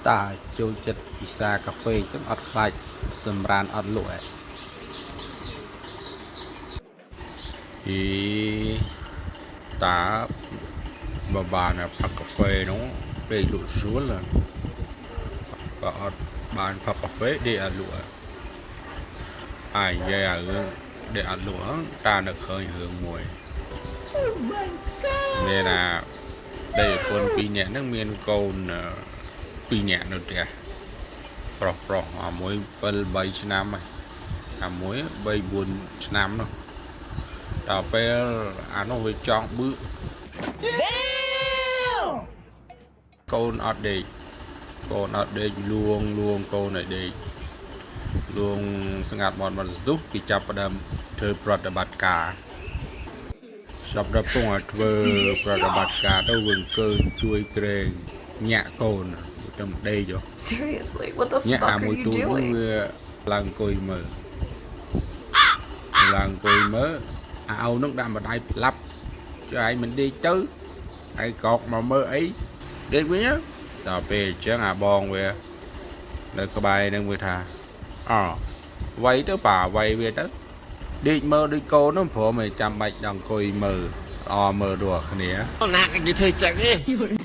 តាចូលចិត្តពិសាកាហ្វេអញ្ចឹងអត់ខ្លាចសម្រានអត់លក់ឯងអីតាបើបានផឹកកាហ្វេនោះដេកលក់ស្រួលណាបើអត់បានផឹកកាហ្វេដេកអត់លក់អាយនិយាយអារឿងដេកអត់លក់ហ្នឹងតានឹកឃើញរឿងមួយ មានអាប្តីប្រពន្ធពីរនាក់ហ្នឹងមានកូនពីរនាក់នៅផ្ទះប្រុសប្រុសអាមួយ7 3ឆ្នាំហើយអាមួយ3 4ឆ្នាំនោះដល់ពេលអានោះវាចង់បឺកកូនអត់ដេកកូនអត់ដេកលួងលួងកូនឲ្យដេកលួងស្ងាត់មាត់មាត់ស្ទុះគេចាប់ផ្ដើមធ្វើប្រតិបត្តិការ សម្រាប់ពងឲ្យធ្វើប្រតិបត្តិការទៅវិញអង្គើជួយក្រែងញាក់កូនទៅមិនដេកហ៎ Seriously, what the ញាក់ fuck are you អាមួយទូចនោះ doing? វាឡើងអង្គុយមើលឡើងអង្គុយមើលអាអូននឹងដាក់ម្ដាយផ្លាប់ចុះឯងមិនដេកទៅហើយកកមកមើលអីដេកវិញណាដល់ពេលអញ្ចឹងអាបងវានៅក្បែរនឹងវាថាអវាយទៅប៉ាវាយវាទៅដេកមើលដូចកូននោះព្រមឲ្យចាំបាច់ដល់អង្គុយមើលល្អមើលដូចគ្នា ណាគេធ្វើចឹងទេ